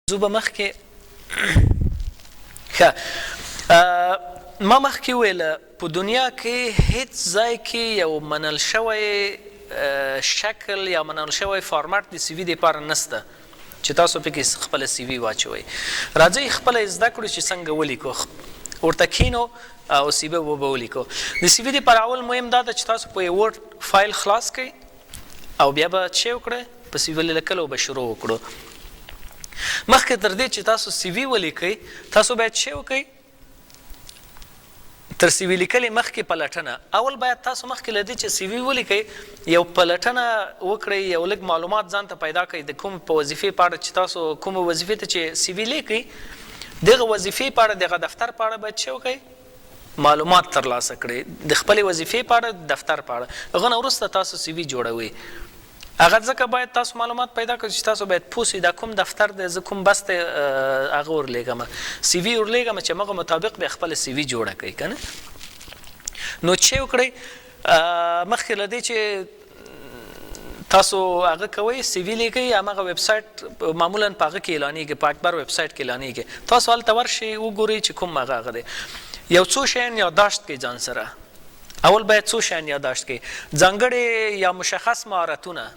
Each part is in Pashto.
زه به مخکې ښه ما مخکې ویل، په دنیا کې هیڅ ځای کې یو منل شوی شکل یا منل شوی فارمټ د سی وي لپاره نسته چې تاسو پکې خپله سی وي واچوئ. راځئ خپله یې زده کړو چې څنګه ولیکو، ورته کښېنو او سی وي به ولیکو. د سی وي لپاره اول مهم دا ده چې تاسو په یو ورډ فایل خلاص کړئ او بیا به څه وکړئ، په سی وي لیکلو به شروع وکړو. مخکې تر دې چې تاسو سی وي ولیکئ، تاسو باید څه وکړئ؟ تر سی وي لیکلې مخکې پلټنه. اول باید تاسو مخکې له دې چې سی وي ولیکئ یو پلټنه وکړئ، یو لږ معلومات ځان ته پیدا کړئ د کوم په وظیفې په اړه چې تاسو کومې وظیفې ته چې سی وي لیکئ، دغه وظیفې په اړه، دغه دفتر په اړه باید څه وکړئ؟ معلومات ترلاسه کړئ د خپلې وظیفې په اړه، د دفتر په اړه. هغه نه وروسته تاسو سی وي جوړوئ. هغه ځکه باید تاسو معلومات پیدا کړئ چې تاسو باید پوه شئ دا کوم دفتر دی، زه کوم بس ته هغه ورلېږم، سی وي ورلېږم چې همغه مطابق بیا خپله سی وي جوړه کړئ که نه. نو چې وکړئ، مخکې له دې چې تاسو هغه کوئ، سی وي لیږئ، همغه ویب سایټ معمولا په هغه کې اعلانېږي، په اکبر ویب سایټ کې اعلانېږي. تاسو هلته ورشئ وګورئ چې کوم هغه هغه دی. یو څو شیان یادداشت کړئ ځان سره. اول باید څو شیان یادداشت کړئ، ځانګړې یا مشخص مهارتونه،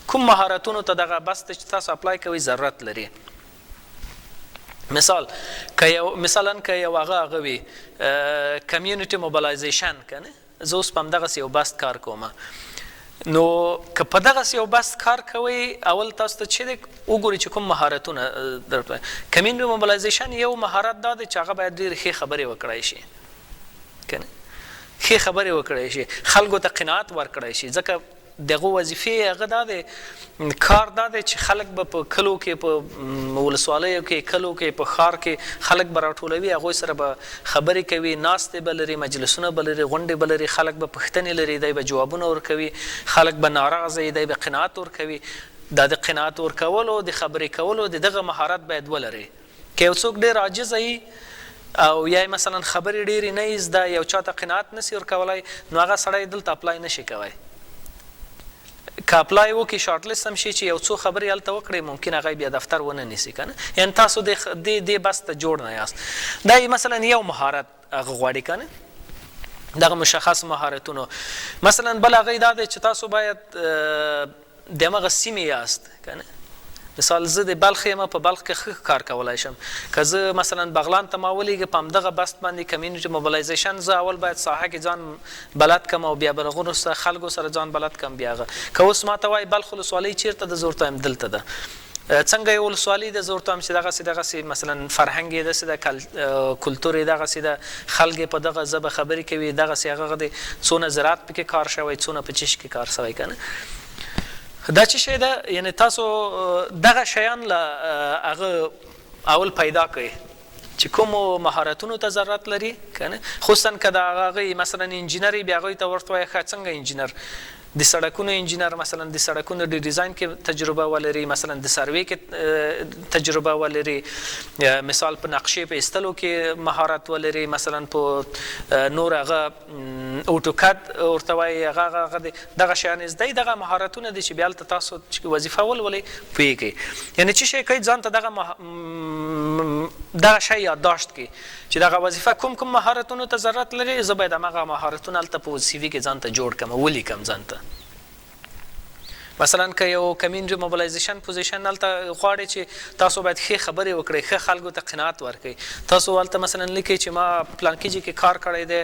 کوم مهارتونو ته دغه بس ته چې تاسو اپلای کوئ ضرورت لري. مثال که یو مثلا که یو هغه هغه وي کمیونټي موبلایزیشن کنه، زه اوس په همدغسې یو بست کار کوم، نو که په دغسې یو بست کار کوئ اول تاسو ته چې دی وګورئ چې کوم مهارتونه درته. کمیونټي موبلایزیشن یو مهارت دا دی چې هغه باید ډېرې ښې خبرې وکړای شي کنه، ښې خبرې وکړای شي، خلکو ته قناعت ورکړای شي. ځکه دغه وظیفې هغه دا دی، کار دا دی چې خلک به په کلو کې، په ولسوالیو کې، کلو کې، په ښار کې خلک به راټولوي، هغوی سره به خبرې کوي، ناستې به لري، مجلسونه به لري، غونډې به لري، خلک به پوښتنې لري، دی به جوابونه ورکوي، خلک به ناراضه وي، دی به قناعت ورکوي. دا د قناعت ورکولو، د خبرې کولو د دغه مهارت باید ولري. که یو څوک ډېر عاجز وي او یا یې مثلا خبرې ډېرې نه وي زده، یو چا ته قناعت نه شي ورکولای، نو هغه سړی دلته اپلای نه شي کوی. که اپلای وکړي شارټ لیست هم شي چې یو څو خبرې هلته وکړي، ممکن هغه بیا دفتر ونه نیسي که نه. یعنی تاسو دې دې بس ته جوړ نه یاست. دا یې مثلا یو مهارت هغه غواړي که نه، دغه مشخص مهارتونو. مثلا بل هغه دا دی چې تاسو باید د همغه سیمې یاست که نه. مثال زه د بلخ یم، په بلخ کې ښه کار کولای شم. که زه مثلا بغلان ته ما ولیږه په همدغه بست باندې کمیونټي موبلایزیشن، زه اول باید ساحه کې ځان بلد کم او بیا بل وروسته خلکو سره ځان بلد کم. بیا هغه که اوس ما ته وایي بلخ ولسوالۍ چېرته ده، زه ورته وایم دلته ده. څنګه یو ولسوالي ده، زه ورته وایم چې دغسې دغسې مثلا فرهنګ یې داسې ده، کلتور یې دغسې ده، خلک یې په دغه ژبه خبرې کوي، دغسې هغه دی، څونه زراعت پکې کار شوی، څونه په چش کې کار شوی که نه. دا څه شی ده؟ یعنی تاسو دغه شیان له هغه اول پیدا کړئ چې کومو مهارتونو ته ضرورت لري که نه. خصوصا که د هغه مثلا انجینر یې، بیا هغوی ته ورته وایه ښه څنګه انجینر، د سړکونو انجینر مثلا د سړکونو د ډیزاین کې تجربه ولري، مثلا د سروې کې تجربه ولري، مثال په نقشې په ایستلو کې مهارت ولري، مثلا په نور هغه اوټوکد ورته وایي، هغه هغه دی، دغه شیان یې زده، دغه مهارتونه دي چې بیا هلته تاسو چې وظیفه ولولئ پوهېږئ. یعنې څه شی کوئ، ځان ته دغه دغه شی یادداشت کړئ چې دغه وظیفه کوم کوم مهارتونو ته ضرورت لري، زه باید هماغه مهارتونه هلته په سی وي کې ځان ته جوړ کړم، ولیکم ځان ته. مثلا که یو کمیونټي موبلایزیشن پوزیشن هلته غواړي چې تاسو باید ښې خبرې وکړئ، ښه خلکو ته قناعت ورکړئ، تاسو هلته مثلا لیکئ چې ما پلانکي ځای کې کار کړی دی،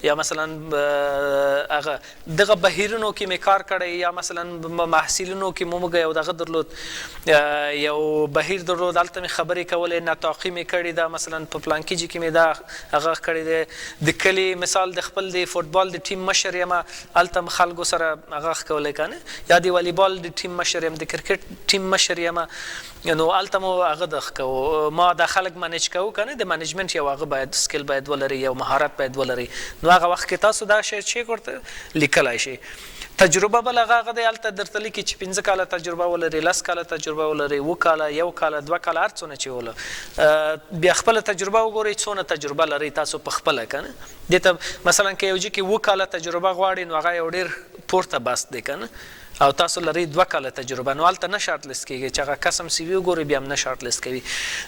یا مثلا هغه دغه بهیرونو کې مې کار کړی، یا مثلا محصلینو کې مو موږ یو دغه درلود، یو بهیر درلود، هلته مې خبرې کولې، نطاقي مې کړې ده، مثلا په پلانکي ځای کې مې دا هغه کړی دی، د کلي مثال د خپل د فوټبال د ټیم مشر یم، هلته هم خلکو سره هغه کولی که نه، یا د والیبال د ټیم مشر یم، د کرکټ ټیم مشر یم، نو هلته مو هغه د کوو، ما دا خلک منیج کوو که نه. د منیجمنټ یو هغه باید سکیل باید ولري، یو مهارت باید ولري. نو هغه وخت کې تاسو دا شی چې ورته لیکلای شئ. تجربه بل هغه هغه دی، هلته درته لیکي چې 5 کاله تجربه ولري، 10 کاله تجربه ولري، 7 کاله، 1 کاله، 2 کاله، هر څونه چې وله، بیا خپله تجربه وګورئ څونه تجربه لرئ تاسو په خپله که نه. دې ته مثلا که یو ځای کې 7 کاله تجربه غواړي، نو هغه یو ډېر پورته بست دی که نه. او تاسو لرئ 2 کاله تجربه، نو هلته نه شارټ لیست کیږي. چې هغه کس هم CV وګوري، بیا هم نه شارټ لیست کوي.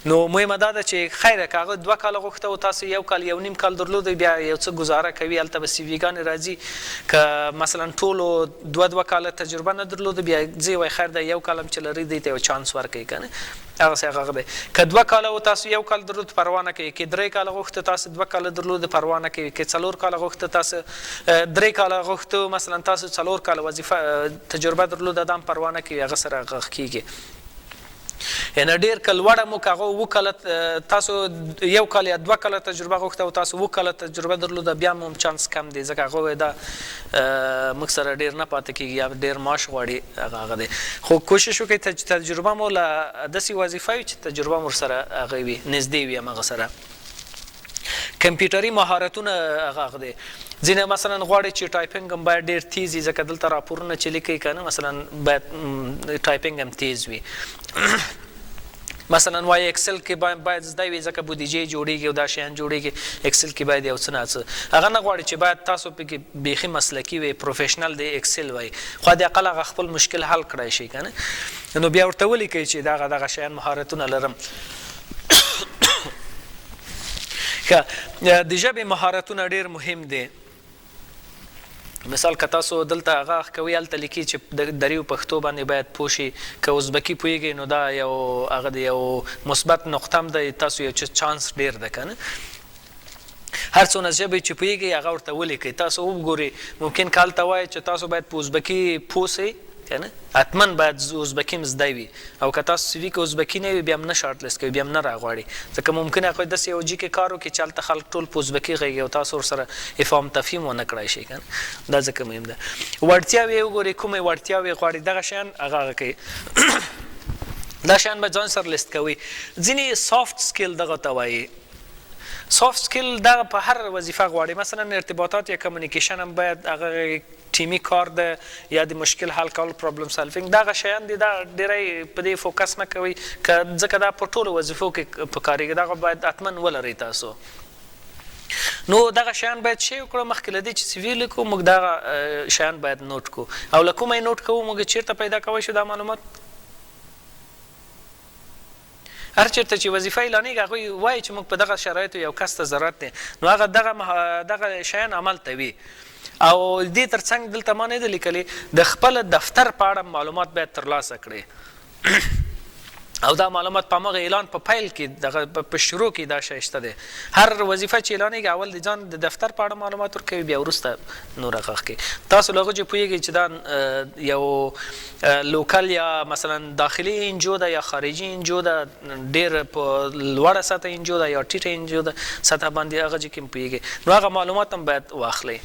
نو مهمه دا ده چې خیر که هغه 2 کاله غوښته او تاسو یو کال، یو نیم کال درلود، بیا یو څه گزاره کوي، هلته به CV ګانې راځي. که مثلا ټولو دوه دوه کاله تجربه نه درلود، بیا ځي وای خیر دی، یو کال هم چې لري، دی ته یو چانس ورکوي کنه. هغه څه هغه دی. که 2 کاله او تاسو یو کال درلود، پروا نه کوي. که 3 کاله غوښته، تاسو 2 کاله درلود، پروا نه کوي. که 4 کاله غوښته، تاسو 3 کاله غوښته، مثلا تاسو 4 کاله وظیفه تجربه درلود، دا هم پروا نه کوي، هغه سره غږ کیږي. یعنی ډیر که لوړه مو که هغه 7 کاله، تاسو یو کال یا 2 کاله تجربه غوښته او تاسو 7 کاله تجربه درلوده، بیا هم چانس کم دی، ځکه هغه وایي دا موږ سره ډیر نه پاتې کیږي یا ډیر معاش غواړي. هغه دی. خو کوشش وکړئ تجربه مو له داسې وظیفه وي چې تجربه مو سره هغه وي، نږدې وي همغه سره. کمپیوټري مهارتونه هغه دی. ځینې مثلا غواړي چې typing هم باید ډیر تیز وي، ځکه دلته راپورونه چې لیکي کنه، مثلا باید typing هم تیز وي. مثلا وای Excel کې باید زده وي، ځکه بودیجه جوړیږي او دا شیان جوړیږي، Excel کې باید یو څه نه څه. هغه نه غواړي چې باید تاسو پکې بیخي مسلکي وي، professional دی Excel وای، خو د اقل هغه خپل مشکل حل کړای شي کنه. نو بیا ورته ولیکئ چې دغه دغه شیان مهارتونه لرم. ښه، د ژبې مهارتونه ډیر مهم دي. مثال که تاسو دلته هغه کوي، هلته لیکي چې د دری او پښتو باندې باید پوه شي. که ازبکي پوهیږئ، نو دا یو هغه دی، یو مثبت نقطه هم دی، تاسو یو چانس ډیر ده کنه. هر څونه ژبې چې پوهیږئ، هغه ورته ولیکئ. تاسو وګورئ، ممکن کال ته وایي چې تاسو باید په ازبکي پوه شئ کنه، حتما باید ازبکي هم زده وي. او که تاسو CV کې ازبکي نه وي، بیا هم نه شارټ لیست کوي، بیا هم نه راغواړي، ځکه ممکن هغه داسې یو جي کې کار وکړي چې هلته خلک ټول په ازبکي غږیږي او تاسو ورسره افهام تفهیم ونه کړای شئ کنه. دا ځکه مهم ده. وړتیاوې وګورئ، کومې وړتیاوې غواړي، دغه شیان هغه کوي. دا شیان به ځان سره لیست کوي. ځینې soft skill دغه ته وایي. soft skill دا په هر وظیفه غواړي. مثلا ارتباطات یا communication هم باید هغه ټیمی کار ده یا د مشکل حل کول، problem solving، دغه شیان دي. دا ډیری په دې focus نه کوي که ځکه دا په ټولو وظیفو کې په کاریږي. دغه باید حتما ولرئ تاسو. نو دغه شیان باید شی وکړو. مخکې له دې چې CV لیکو، موږ دغه شیان باید note کو. او له کومه یې note کوو؟ موږ چیرته پیدا کوی شو دا معلومات؟ هر چیرته چې وظیفه اعلانېږي، هغوی وایي چې موږ په دغه شرایطو یو کس ته ضرورت دی، نو هغه دغه شیان عمل ته وي. او دې ترڅنګ دلته ما نه دی لیکلی، د خپل دفتر په اړه معلومات باید ترلاسه کړئ. او دا معلومات په هغه اعلان په پیل کې، دغه په شروع کې دا شی شته دی. هر وظیفه چې اعلانېږي، اول د ځان د دفتر په اړه معلومات ورکوي، بیا وروسته نور هغه کوي. تاسو له هغه چې پوهیږئ چې دا یو local یا مثلا داخلي NGO ده یا خارجي NGO ده، ډیر په لوړه سطح NGO ده یا ټیټه NGO ده سطح باندې، هغه چې کوم پوهیږي، نو هغه معلومات هم باید واخلئ.